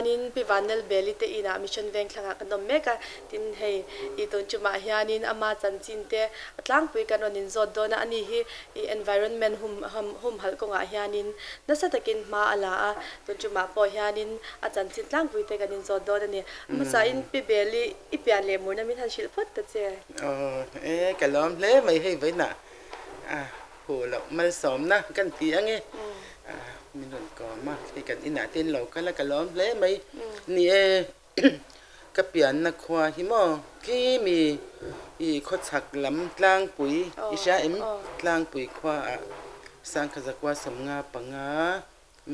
hianin Pi Vanlalbeli te inah Mission Vengthlangah kan awm mek a, tin hei i tun tumah hianin ama chanchin te a tlangpui kan rawn inzawt dawn a, ani hi i environment hum humhalh kawngah hianin nasa takin hma a la a, tun tumah pawh hianin a chanchin tlangpui te kan inzawt dawn a ni. Hmasain Pi Beli i pian leh murna min han hrilh phawt ta che. Aw e ka lawm hle mai hei vawiinah a huh loh malsawmna kan ti ange min rawn kawm a hei kan inah te in lo kal a ka lawm hle mai ni e ka pianna khua hi maw khi mi i khawchhak lam tlangpui i hria em tlangpui khua ah Sangkhazakua 55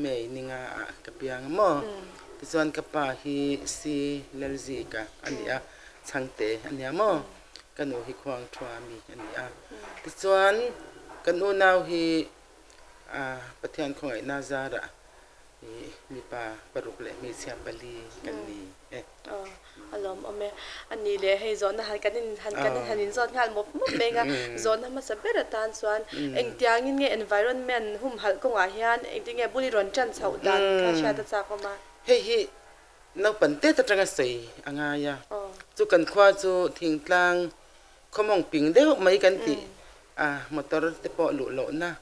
May ni nga ah ka piang a maw? Tichuan ka pa hi Si Lalzika a ni a, Chhangte a nia maw? Ka nu hi Khuangthua mi a ni a. Tichuan kan unau hi Pathian khawngaihna zarah mipa paruk leh hmeichhia pali kan ni e. Aw, a lawmawm e. A nih leh hei zawhna han kan in han kan in han inzawt nghal mawp mawp mai nga, zawhna hmasa ber atan chuan engtiangin nge environment humhalh kawngah hian engtin nge bul i rawn tan chhoh dan kha hriat a chak awm a? Hei hi naupang tet atanga sawi a ngai a, chu kan khua chu thingtlang khawmawng ping deuh mai kan tih a, motor te pawh luh lohna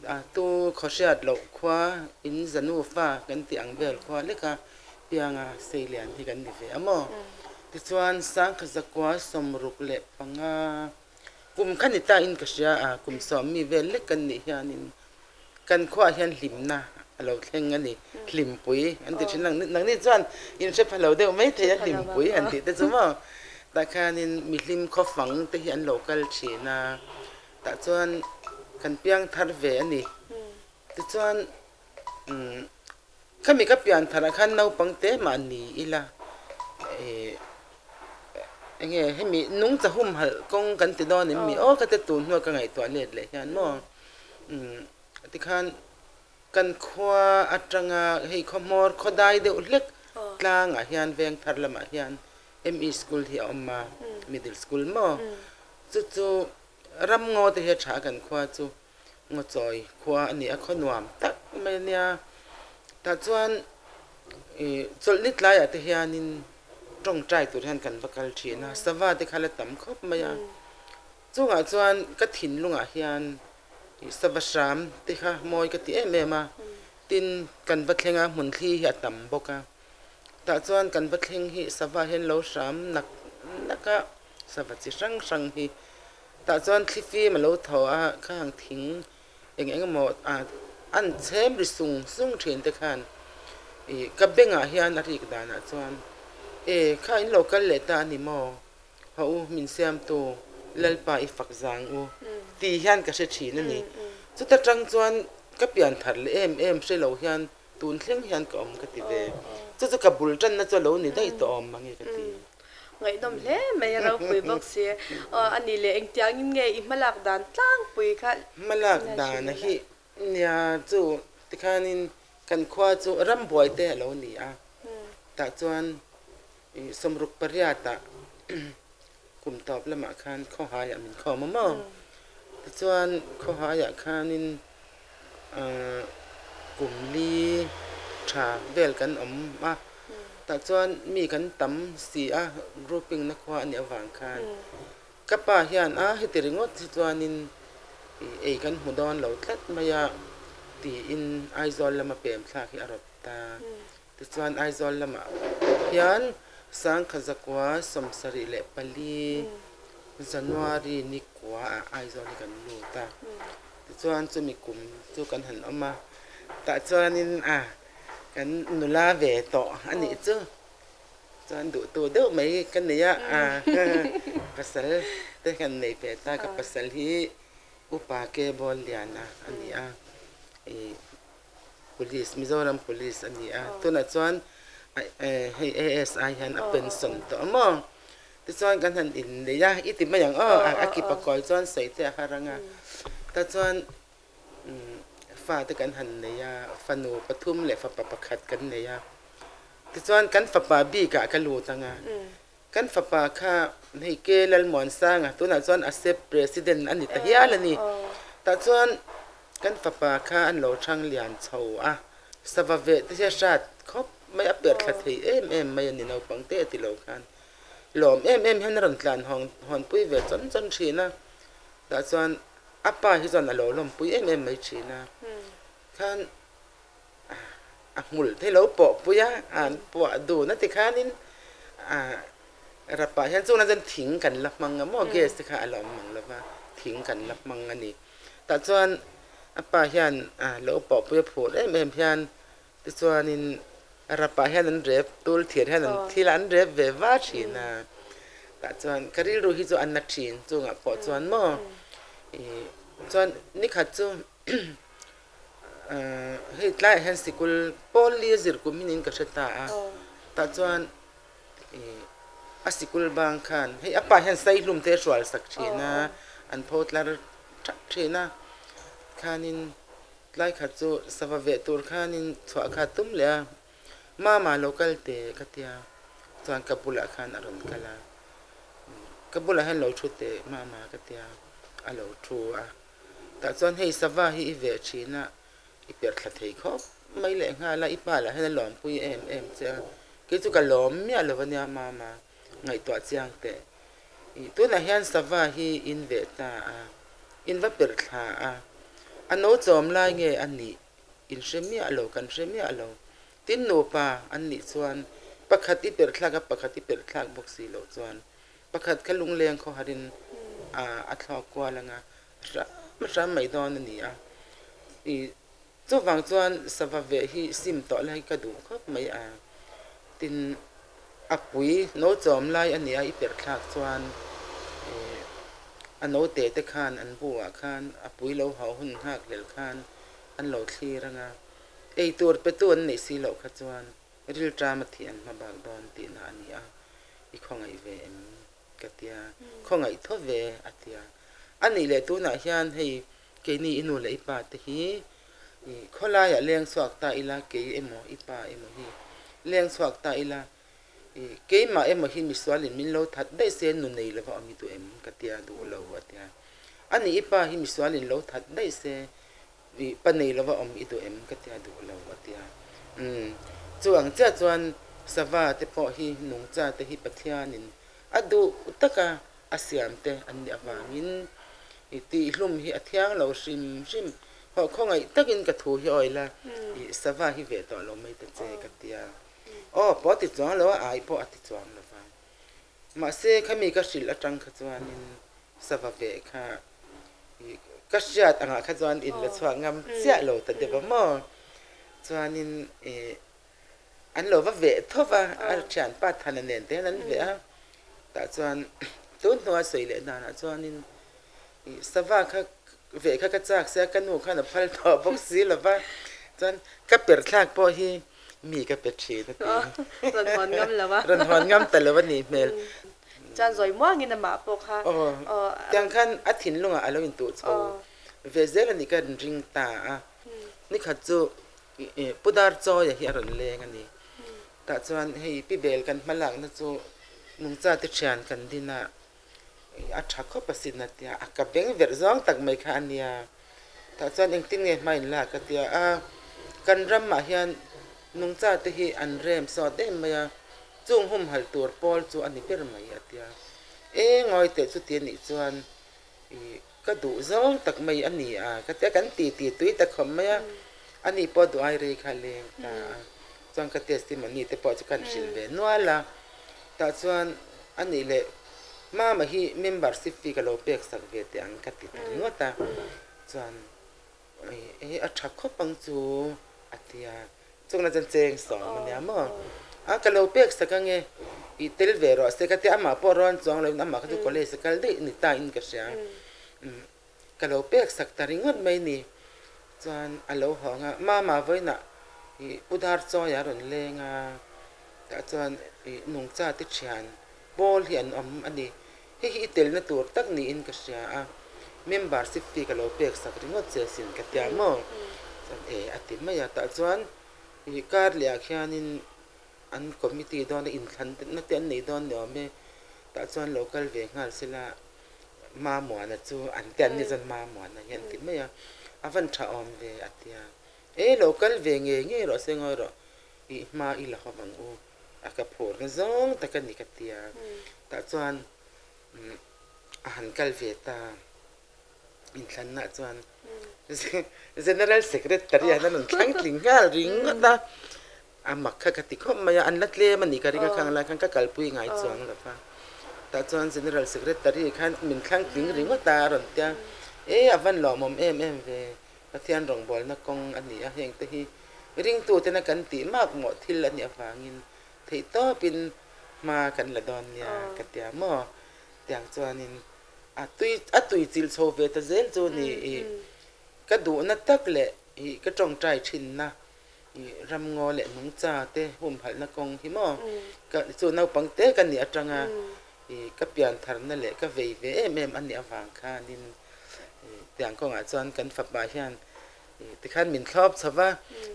A tu khaw hriat loh khua in zanu fa kan tih ang vel khua lek a, pianga seilian hi kan ni ve a maw? Tichuan Sangkha zakua 65 kum kha ni ta in ka hria a, kum sawm mi vel lek kan nih hianin kan khuaah hian hlimna a lo thleng a ni, hlimpui an ti thin ang, nangni chuan in hre pha lo deuh mai thei a hlimpui han tih te chu maw? Tah khanin mihlim khawfang te hi an lo kal thin a. Tah chuan kan piang thar ve a ni. Tichuan khami ka pian tharah khan naupang te mah ni ila ih enge hemi nungcha humhalh kawng kan ti dawn em mi aw ka te tun hnua ka ngaihtuah let leh hian maw tikhan kan khua atanga hei khawhmawr khawdai deuh hlek tlangah hian veng thar lamah hian ME school hi a awm a, middle school maw? Chu chu ram ngaw te hi a tha kan khua chu ngaw chawi khua a ni a, khaw nuam tak mai a nia. Tah chuan ih chawlhni tlaiah te hianin tawngtai tur hian kan va kal thin a, sava te kha la tam khawp mai a. Chungah chuan ka thinlungah hian ih sava hram te kha mawi ka ti em em a, tin kan va thleng a hmun thli hi a tam bawk a. Tah chuan kan va thleng hi sava hian lo hram nak nak a, sava chi hrang hrang hi. Tah chuan thlifim a lo thaw a, khang thing eng eng emaw ah an chhem ri sung sung thin te khan ih ka bengah hian a rik danah chuan e kha in lo kal leh ta a ni maw? Haw u min siamtu Lalpa i fak zang u tih hian ka hre thin a ni. Chuta tang chuan ka pian thar leh em em hre lo hian Tun thleng hian ka awm ka ti ve. Chu chu ka bul tanna chu a lo ni daih tawh awm mange ka ti. Ngaihnawm hle mai a ropui bawk si. Aw a nih leh engtiangin nge i hmalak dan tlangpui kha? Hmalak dan a hi nia chu tikhanin kan khua chu rambuai te a lo ni a. Tah chuan 68 ah kum tawp lamah khan khawhaiah min khawm a maw? Tichuan khawhaiah khanin kum li tha vel kan awm a, tah chuan mi kan tam si a, grouping na khua a nih avang khan ka pa hian a heti ringawt hi chuanin ei kan hmu dawn lo tlat mai a tiin Aizawl lama pem thlak hi a rawt ta. Tichuan Aizawl lamah hian 1974 January ni kua ah Aizawl hi kan lut a, tichuan chumi kum chu kan han awm a, tah chuanin a kan nula ve tawh a nih chu, chuan duhtu deuh mai ka nei a, pasal te kan nei ve ta, ka pasal hi Upa Ke Bawlliana a ni a, ih. Police, Mizoram Police a ni a, tunah chuan hei ASI hian a pension tawh a maw? Tichuan kan han innei a, i ti mai ang aw, a kipa kawi chuan sawi te a har ang a, tah chuan fa te kan han nei a, fanu pathum leh fapa pakhat kan nei a, tichuan kan fapa bikah ka lut ang a, Kan fapa kha hei Ke Lalmuansanga tunah chuan ASEP President a ni ta hial a ni. Tah chuan kan fapa kha an lo thang lian chho a, sava veh te hi a hrat khawp mai a, a per thla thei em em mai a ni naupang te a ti lo khan lawm em em hian a rawn tlan hawn hawnpui ve chawn chawn thin a, tah chuan a pa hi chuan a lo lawmpui em em mai thin a, khan a hmul te lo pawh pui a, an puah dun a ti khanin ah rapah hian chungah chuan thing kan la hmang a maw gas te kha a la awm mang lo va, thing kan la hmang a ni. Tah chuan a pa hian lo pawh pui a phur em em hian tichuanin rapah hian an rep tul thir hian an thil an rep ve va thin a, tah chuan ka rilru hi chu a na thin chungah pawh chuan maw ih chuan nikhat chu hei tlaiah hian sikul pawl li a zir kum hi niin ka hre ta a, tah chuan Ih a sikul bang khan hei a pa hian saihlum te a hrual sak thin a, an pho tlar thap thin a, khanin tlai khat chu sava veh tur khanin chhuah kha a tum leh a, mama lo kal teh ka tia chuan ka bulah khan a rawn kal a, ka bulah hian lo thu teh mama ka tia a lo thu a, tah chuan hei sava hi i veh thin a. I per thla thei khawp mai leh nghal a, i pa lah hian a lawmpui em em che a, kei chu ka lawm miah lo ania mama, ngaihtuah chiang teh. Ih tunah hian sava hi in veh ta a, in va per thla a, a no chawm lai nge a nih in hre miah lo, kan hre miah lo. Tin nupa an nih chuan pakhat i per thlak a, pakhat i per thlak bawk si loh chuan pakhat kha lungleng khawharin a thlawk kual ang a, Hram hram mai dawn a ni a, ih chuvang chuan sava veh hi sim tawh la hi ka duh khawp mai a, tin a pui no chawm lai a ni a i perh thlak chuan ih a note te khan an buah khan a pui lo hau hun nghak hlel khan an lo thlir ang a, eitur pe tu an neih si loh kha chuan rilṭam a thih an hma bak dawn tihna a ni a, i khawngaih ve em? Ka tia, khawngaih tho ve a tia. A nih leh tunah hian hei keini i nu leh i pa te hi ih khawlaiah leng chhuak ta ila kei emaw i pa emaw hi leng chhuak ta ila ih keimah emaw hi misualin min lo that daih se nu nei lova awm i duh em ka tia duh lo a tia. A nih i pa hi misualin lo that daih se Ih pa nei lova awm i duh em ka tia duh lo a tia. Umm chu ang chiah chuan sava te pawh hi nungcha te hi Pathianin a duh taka a siam te an nih avangin ih tihhlum hi a thiang lo hrim hrim. Hawh khawngaih takin ka thu hi awi la ih sava hi veh tawh lo mai ta che ka tia. Aw pawh a ti chuang lo a, ai pawh a ti chuang lo va. Mahse khami ka hrilh atang kha chuanin sava veh kha Ka hriat angah kha chuan in la chhuak ngam chiah lo ta deuh a maw? Chuanin ih an lo va veh tho va, a thianpa Thana nen te hian an veh a, tah chuan tun hnua sawi leh danah chuanin ih sava kha veh kha ka chak sia ka nu khan a phal tawh bawk si lo va, chuan ka per thlak pawh hi mi ka pe thin a ti. Rawn hawn ngam lo a. Rawn hawn ngam ta lo a nih hmel. Chuan zawi muangin amah pawh kha aw. Tiang khan a thinlungah a lo intuh chho ve zel a nih ka ring ta a. Nikhat chu Pu Darchawia hi a rawn leng a ni. Tah chuan hei Pi Bel kan hma lakna chu nungcha te thian kan din a, a tha khawp asin a tia, a ka beng verh zawng tak mai kha a nia. Tah chuan engtin nge hma in lak a tia a, kan ramah hian nungcha te hi an rem sawt em mai a. Chung humhalh tur pawl chu a ni ber mai a tia. E ngawi teh chuti a nih chuan ih ka duh zawng tak mai a ni a ka tia kan ti ti tui ta khawp mai a, a ni pawh duh ai rei kha a leng ta a, chuan ka testimony te pawh chu kan hrilh ve nual a, tah chuan a nih leh mama hi membership fee ka lo pek sak ve teh ang ka ti ta ringawt a, chuan Hei a tha khawp ang chu a ti a, chungah chuan cheng sawm a nia maw? A ka lo pek sak ange, i tel ve rawh se ka ti a, amah pawh rawn chuang loin amah kha chu college a kal daih ni ta in ka hria, ka lo pek sak ta ringawt mai ni. Chuan a lo hawng a, mama vawiinah ih Pu Darchawia a rawn leng a, tah chuan ih nungcha te thian pawl hi an awm a ni. Hei hi i telna tur tak niin ka hria a, membership fee ka lo pek sak ringawt che asin ka tia maw? Chuan e a ti mai a, tah chuan ih kar leh ah khianin an committee dawn a inthlan na te an nei dawn ni awm e, tah chuan lo kal ve nghal sela Mamuana chu an ti an ni chuan Mamuana hi an ti mai a, a van tha awm ve a tia, e lo kal ve ngei ngei rawh se ngawi rawh. I hma i la ho ang u, a ka phurna zawng tak a ni ka ti a. Tah chuan a han kal ve ta, inthlanna chuan General Secretary an rawn thlang tling nghal ringawt a, a mak kha ka ti khawp mai a, an la tlem a ni ka ring a, khang lai khan ka kalpui ngai chuang lo va. Tah chuan General Secretary khan min thlang tling ringawt a, a rawn ti a, E a van lawmawm em em ve, Pathian rawngbawlna kawng a ni a, heng te hi ringtutena kan tih mak mawh thil a nih avangin theihtawpin hma kan la dawn nia ka tia maw? Tiang chuanin a tui a tui chilh chho ve ta zel chu ni i ka duhna tak leh i ka tawngtai thinna i ramngaw leh nungcha te humhalhna kawng hi maw ka chu naupang te ka nih atanga i ka piantharna leh ka vei ve em em a nih avang khanin Tiang kawngah chuan kan fapa hian tikhan min thlawp chho va,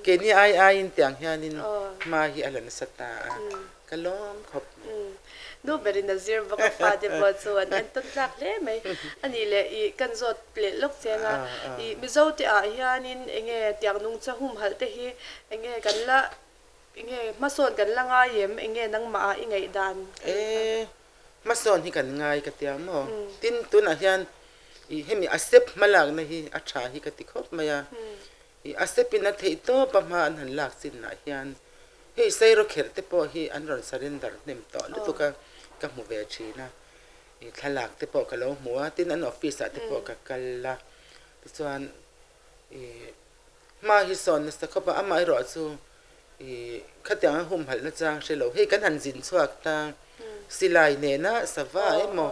keini ai aiin tiang hianin hma hi a la nasa ta a, ka lawm khawp mai. Nu berin a zir bawk a, fate pawh chu an entawn tlak hle mai. A nih leh i kan zawt leh lawk cheng a, i Mizo te ah hianin enge tiang nungcha humhalh te hi enge kan la enge hmasawn kan la ngai em, enge nangmah ah i ngaihdan? E Hmasawn hi kan ngai ka tia maw? Tin, tunah hian ih hemi a step hmalakna hi a tha hi ka ti khawp mai a. Ih a step in a theih tawp a hma an han lak chinah hian hei sairaw kherh te pawh hi an rawn surrender hnem tawh lutuk a, ka hmu ve thin a. Ih thlalak te pawh ka lo hmu a, tin an office ah te pawh ka kal a. Tichuan ih hma hi sawn nasa khawp a, amaherawh chu I khatiang a humhalhna chang hre lo. Hei kan han zin chhuak ta, silai nena sava emaw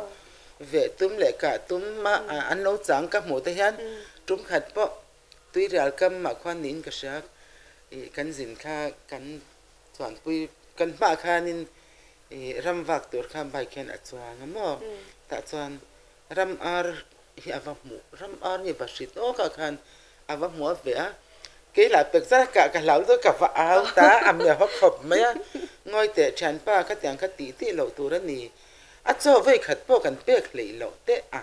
veh tum leh kah tum a an lo chang ka hmuh te hian tum khat pawh tuirial kam ah khuan niin ka hria. I kan zin kha kan chuanpui kan hmaah khanin i ram vak tur kha bike hian a chuang a maw? Tah chuan ram ar hi a va hmuh, ram ar nge va hrit awk ah khan a va hmuh a ve a, kei lah pek zat kah ka hlau lutuk a ka va au ta a mi a haw khawp mai a, ngawi teh thianpa khatiang kha tih tih loh tur a ni, a chaw vei khat pawh kan pek hleih loh teh a,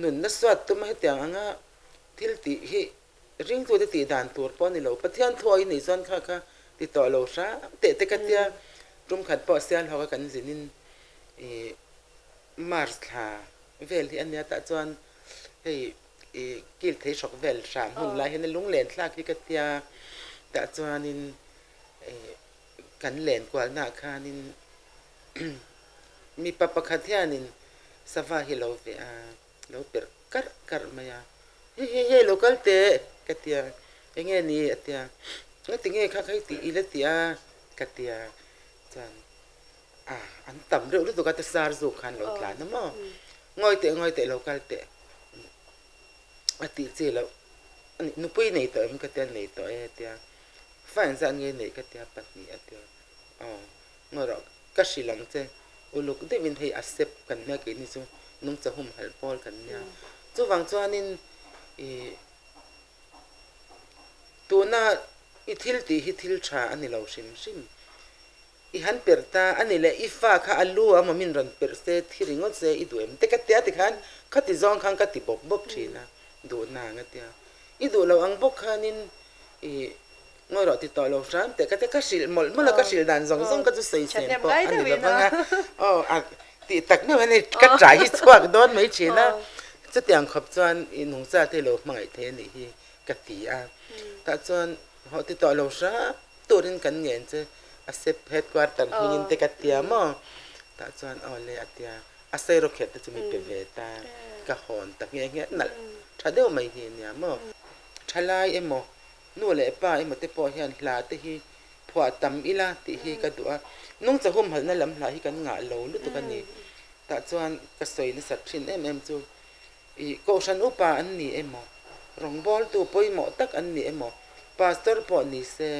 nunna suat tuma hetiang anga thil tih hi ringtute tih dan tur pawh a ni lo, Pathian thu a inei chuan kha kha ti tawh lo hram teh te ka tia, tum khat pawh Sialhawk a kan zinin ih March thla vel hi a nia tah chuan hei i kil thei hrawk vel hram hun lai hian a lunglen thlak hi ka tia tah chuanin ih kan len kualna ah khanin mipa pakhat hianin sava hi a lo veh a lo perh karh karh mai a hei hei hei lo kal teh ka tia eng nge ni a tia ngati nge kha kha i tih ila tih a ka tia chuan. A, an tam reuh lutuk a te sar zuk khan lo tlan a maw? Ngawi teh ngawi teh lo kal teh a tih chi loh a ni nupui nei tawh em ka tia nei tawh e a tia fa engzat nge neih ka tia pahnih a tia aw ngawi rawh ka hrilh ang che uluk deuhin hei a sep kan nia keini chu nungcha humhalh pawl kan nia chuvang chuanin ih tuna i thil tih hi thil tha a ni lo hrim hrim. I han perh ta a ni leh i fa kha a lu a maw min rawn perh se thi ringawt se i duh em te ka tia tikhan khati zawng khan ka ti bawp bawp thin a duh nang a tia i duh lo ang bawk khanin i ngawi rawh ti tawh lo hram teh ka tia ka hrilh mawlh mawlh a ka hrilh dan zawng zawng ka chu sawi sen pawh a ni lo vang a aw a tih tak meuh hian hei ka ṭah hi chhuak dawn mai thin a chutiang khawp chuan i nungcha te lo hmangaih thei a nih hi ka ti a tah chuan hawh ti tawh lo hram Turin kan ngen che a sep headquarter hmingin te ka tia maw? Tah chuan aw le a tia, a sairaw kherh te chu mi pe ve ta, ka hawn ta nghe nghe nalh tha deuh mai hi nia maw? Thalai emaw, nu leh pa emaw te pawh hian hla te hi phuah tam ila tih hi ka duh a, nungcha humhalhna lam hla hi kan ngah lo lutuk a ni. Tah chuan ka sawi nasat thin em em chu Ih, Kohhran upa an ni emaw, rawngbawltu pawimawh tak an ni emaw, pastor pawh ni se,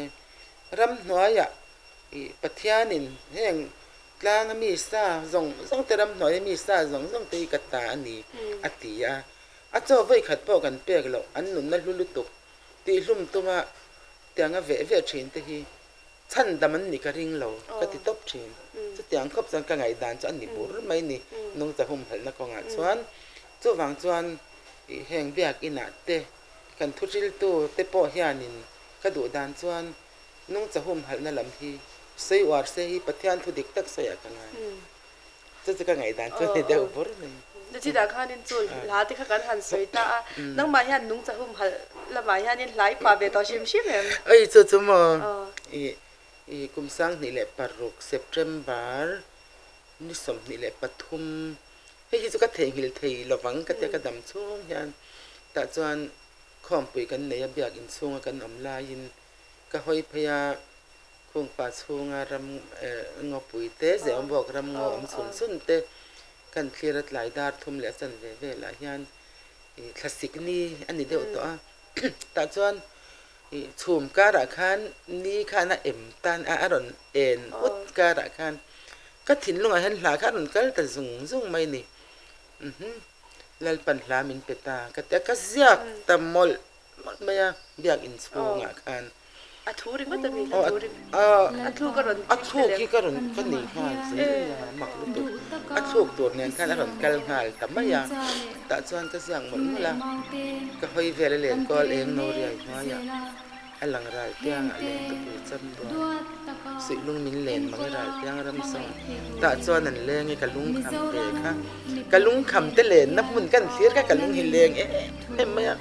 ramhnuaiah ih Pathianin heng tlanga mi sa zawng zawng te, ramhnuaia mi sa zawng zawng te hi ka ta a ni, a ti a. A chaw vawikhat pawh kan pek loh, an nunna hlu lutuk tihhlum tuma tianga veh veh thin te hi Chhan dam an nih ka ring lo, ka ti tawp thin. Chutiang khawp chuan ka ngaihdan chu a ni bur mai ni, nungcha humhalhna kawngah chuan. Chuvang chuan ih heng biakinah te kan thuhriltu te pawh hianin ka duh dan chuan Nungcha humhalhna lam hi sawi uar se hi Pathian thu dik tak sawiah ka ngai. Chu chu ka ngaihdan chu a ni deuh bur mai. Nichhinah khanin chu hla te kha kan han sawi ta a, nangmah hian nungcha humhalh lamah hianin hla i pah ve tawh hrim hrim em? Oi chu chu maw i i kum 2006 September ni 23 hei hi chu ka theihnghilh thei lovang ka tia ka dam chhung hian tah chuan khawmpui kan nei a biakin chhunga kan awm laiin Ka hawi phei a, khungpa chhunga ram ngawpui te, Zehawmbawk ram ngaw awm chhun chhun te kan thlir a, tlai dar thum leh a chan ve velah hian thlasik ni a ni deuh tawh a. Tah chuan chhum karah khan ni khan a em tan a, a rawn en ut karah khan ka thinlungah hian hla kha a rawn kal ta zung zung mai a ni. Lalpan hla min pe ta ka ti a, ka ziak ta mawlh. Mawlh mai a, biakinn chhungah khan. A thu ringawt a mi, a thu ring. A thluk a rawn A thluk hi ka rawn ka nei nghal zel a, mak lutuk. A thluk tur nen khan a rawn kal nghal ta mai a, tah chuan ka ziak mawlh mawlh a, ka hawi vel a len kawl eng no riai hnuaiah a lang ral tiangah len tupui cham duai suih lung min len mang i ral tiang ram sawn tah chuan an leng i ka lungkham ve kha ka lungkham te lenna hmun kan thlir kha ka lung hi leng em em mai a.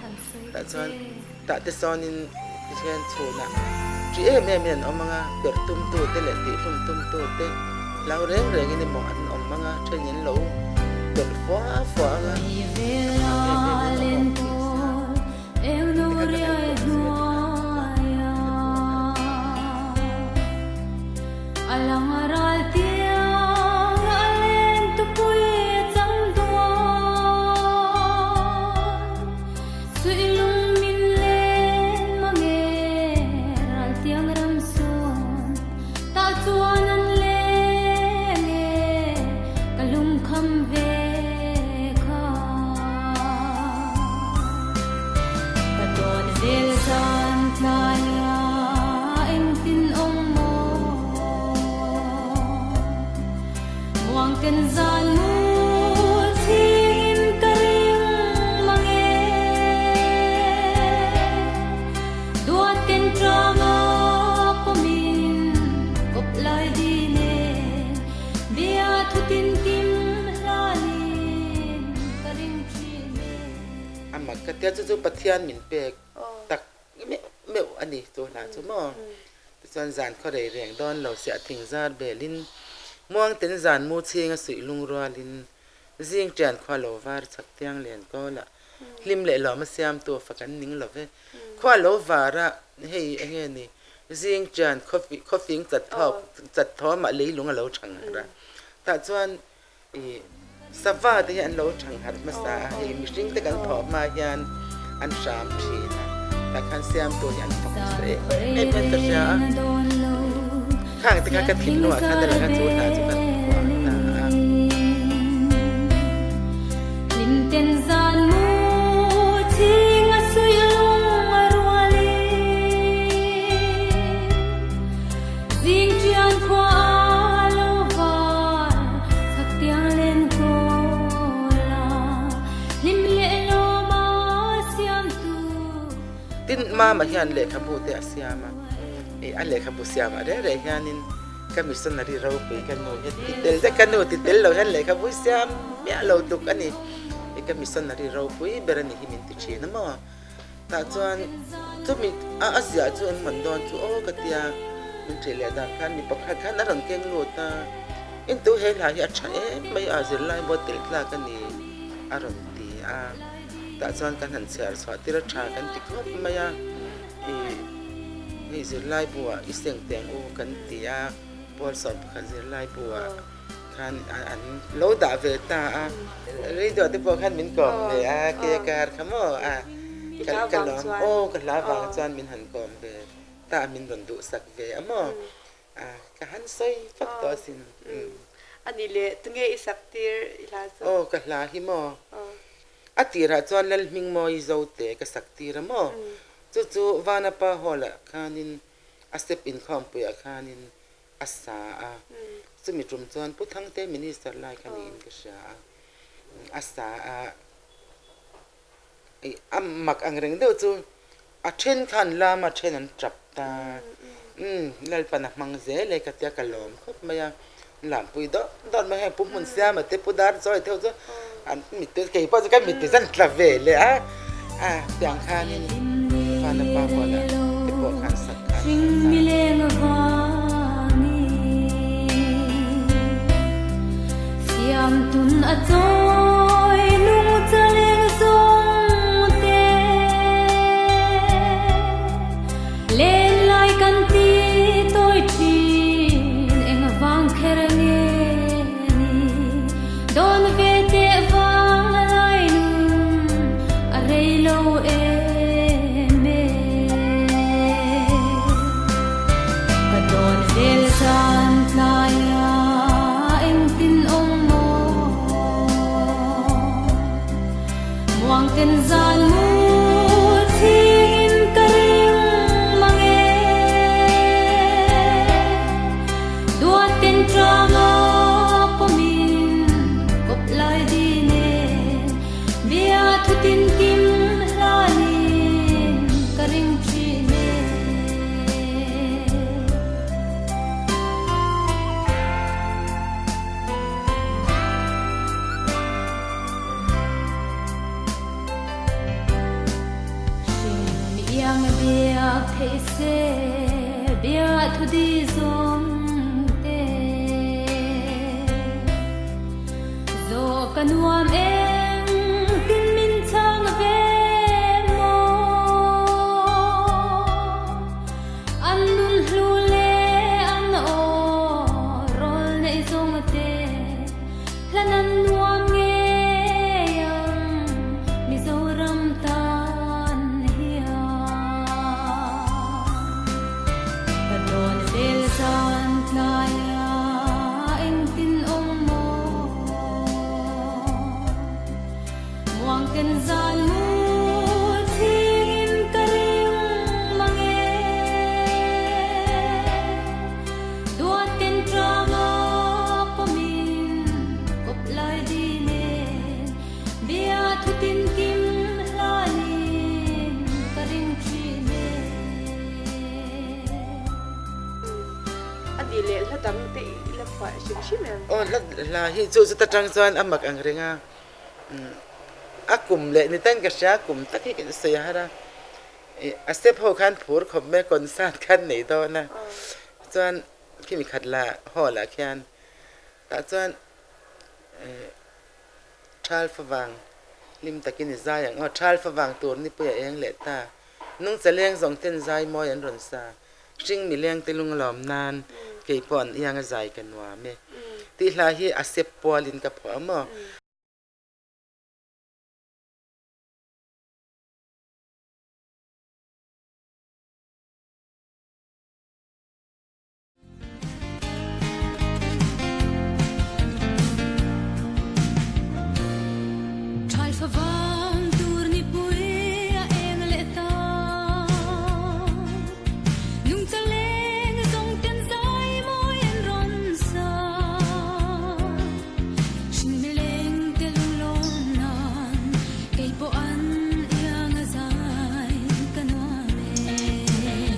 Tah chuan tah te sawnin Pathian chhunah ṭi em em in an awm ang a, perh tumtu te leh tihhlum tumtu te hlau reng rengin emaw an awm ang a, then in lo perh fua fua ang a, ang em em in an awm awm thei sia. Tikha ka ngaihtuah zia tikha Suilung min len mange raltiang ram sawn tah chuan an leng e ka lungkham ve kha. Ka tawn vel zan tlaia engtin awm maw Muangten zan mu chhingin ka ring mang e. Duaten tlanga pawmin kawp lai di nen bia thutin kim hlanin ka ring thin e. A mak ka tia chu chu Pathian min pek tak meuh meuh a ni chu hna chu maw. Tichuan zan khaw rei reng dawn lo siah thing zar belin Muangten zan mu chhinga suih lung rualin zing ṭian khua lo var chak tiang len kawlah hlim leh lawm a siamtu fak an ning lo ve. Khua lo var a hei eng nge ni zing ṭian khawfing chat thawk chat thawmah leilung a lo ṭhang harh a. Tah chuan i sava te hi an lo thang harh hmasa a, hei mihring te kan thawh hma hian an hram thin a, tah khan siamtu hi an fak nasa em em hian ka hria a, khang te kha ka thinlungah khan a lang a chu hna chu kan phuah ta a. Zingṭian khua a lo var, chhaktiang len kawl a, hlim leh lawm a siamtu. Tin, Mama hian lehkhabu te a siam a, ih a lehkhabu siamah reng reng hianin ka missionary ropui ka nu hi ti tel zet ka nu ti tel lo hian lehkhabu hi siam miah lo tluk a ni, ih ka missionary ropui ber a ni hi min ti thin a maw. Tah chuan chumi a a ziah chu an man dawn chu aw ka tia min ṭih leh dan khan mi pakhat khan a rawn keng lut a, intu he hla hi a ṭha em mai a zirlai bawt tel tlak a ni a rawn ti a, tah chuan kan han chhiar chhuah tir a ṭha kan ti khawp mai a, ih hei zirlai buah i seng teh ang u kan ti a, pawl sawm pakhat zirlai buah. Khan an lo dah ve ta a, radio te pawh khan min kawm ve a, ke kar kha maw a, ka lawm aw ka hla vang chuan min han kawm ve ta a, min rawn duhsak ve a maw, a ka han sawi fak tawh asin. A nih leh tunge i sak tir i hla chu? Aw ka hla hi maw, a tirah chuan Lalhmingmawi Zote ka sak tir a maw, chu chu Vanapa Hall ah khanin a step inkhawmpuiah khanin a sa a, chumi tum chuan Pu Thangte Minister lai kha niin ka hria a, a sa a, ih a mak ang reng deuh chu a then kha an lam a, a then an tap ta, Umm Lalpan a hmang zel e ka tia ka lawm khawp mai a, Lampui dawt dawt mai heng Pu Hmunsiama te Pu Darchawi te ho chu an mittui kei pawh chu ka mittui chuan tla ve leh a, a tiang khanin Vana pa huala te pawh khan sak khan an sa. Lenlai kan ti tawi thin eng vang kher nge ni dawn ve teh vang a lai nun a rei lo em e. Ka dawn vel zan tlaia engtin awm maw Muangten zan mu thingin ka ring mang e Duaten tlanga pawmin kawp lai din e Bia thutin kim hlanin ka ring thin e. Hring iang biak theih se bia thu di zawng te Zawh ka nuam eng tin min chhang ve maw An nun hlu le an aw rawl neih zawng te Hla nan nuam ngei ang Mizoram tan hian. Ka dawn vel zan tlaia engtin awm maw Muangten zan mu thingin ka ring mang e. Duaten tlanga pawmin kawp lai di nen bia thutin kim hlanin ka ring thin e. A ni leh hla dang te i la phuah hrim hrim em? Aw hla hla hi chu chuta tang chuan a mak ang reng a, a kum leh ni tan ka hria kum tak hi ka sawi a har a. A step ho khan phur khawp mai concert khan nei dawn a chuan khimi khat lah hall ah khian tah chuan thal favang hlim takin i zai ang aw thal favang tur nipui a eng leh ta nungcha leng zawng ten zai mawi an rawn sa hring mi leng te lunglawm nan kei pawh an iang a zai ka nuam e tih hla hi a step pualin ka phuah a maw. Thalfavang tur nipui a eng leh ta Nungcha leng zawng ten zai mawi an rawn sa Hring leng te lunglawm nan kei pawh an iang a zai ka nuam e.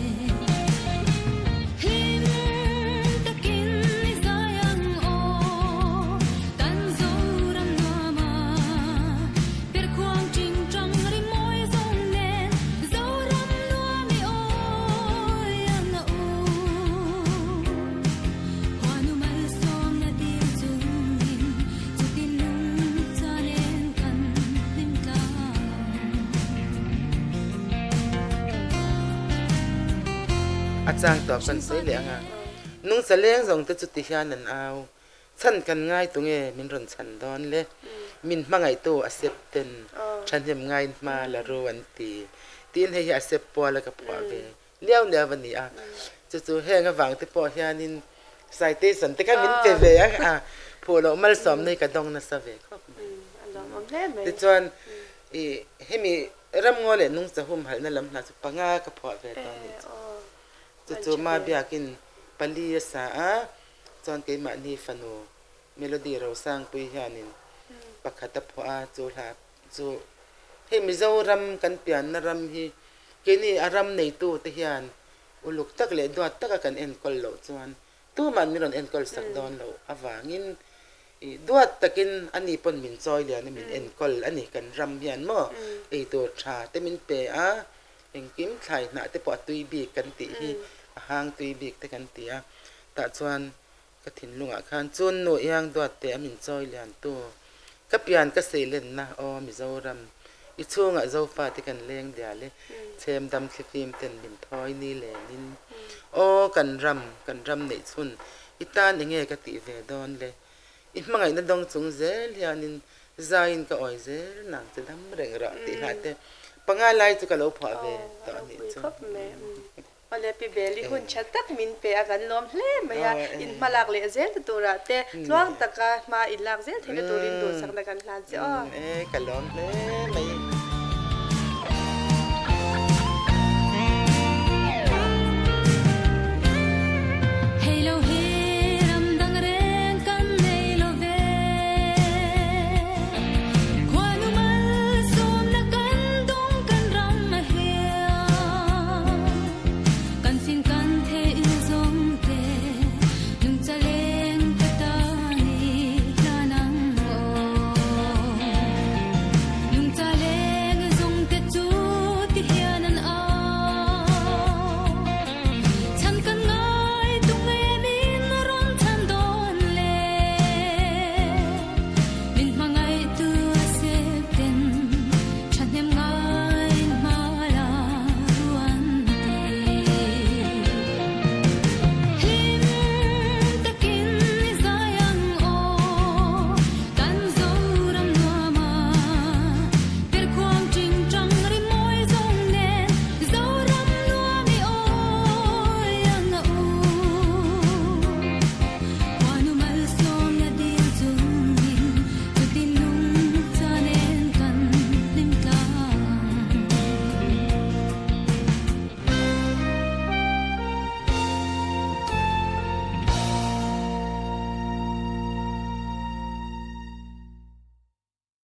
Hlim takin i zai ang aw, kan Zoram nuam a, perkhuang ting tang ri mawi zawng nen Zoram nuam i awi ang a u. Huanu malsawmna dil chungin chutin lung chuanen kan hlim tlang ang. A chang tawp kan sawi leh ang a, nungcha leng zawng te chu ti hian an au, chhan kan ngai tu nge min rawn chhan dawn le, min hmangaihtu a sep ten thahnem ngaiin hma la ru an ti, tiin hei hi a sep pual a ka phuah ve. Liau liau a ni a, chu chu heng avang te pawh hianin citation te kha min pe ve a, a phuh loh malsawmna hi ka dawng nasa ve khawp mai. Tichuan i hemi ramngaw leh nungcha humhalhna lam hna chu panga ka phuah ve tawh a nih chu. Chu chu ma biakin pali a sa a, chuan keimahni fanu Melody Rosangpui hianin pakhat a phuah a, chu hla chu hei Mizoram kan pianna ram hi Keini a ram neitu te hian Uluk tak leh duat taka kan enkawl loh chuan tuman min rawn enkawl sak dawn loh avangin ih duat takin ani pawn min chawi lian a min enkawl a ni kan ram hian maw eitur tha te min pe a, engkim thlai hnah te pawh a tui bik kan tih hi a hang tui bik te kan ti a, tah chuan Ka thinlungah khan chun nu iang duat teh a min chawi lian tu. Ka pian ka seilenna aw Mizoram. I chhungah Zofa te kan leng dial e, chhem dam thlifim ten min thawi ni lenin. Aw kan ram, kan ram neih chhun i tan enge ka tih ve dawn le. I hmangaihna dawng chung zel hianin zaiin ka awi zel nang che dam reng rawh tih hlah te panga lai chu ka lo phuah ve tawh anih chu. Awle Pi Beli hun tha tak min pe a kan lawm hle mai a, in hma lak leh zel ta turah te tluang taka hma in lak zel theihna turin duhsakna kan hlan che aw. E ka lawm hle mai.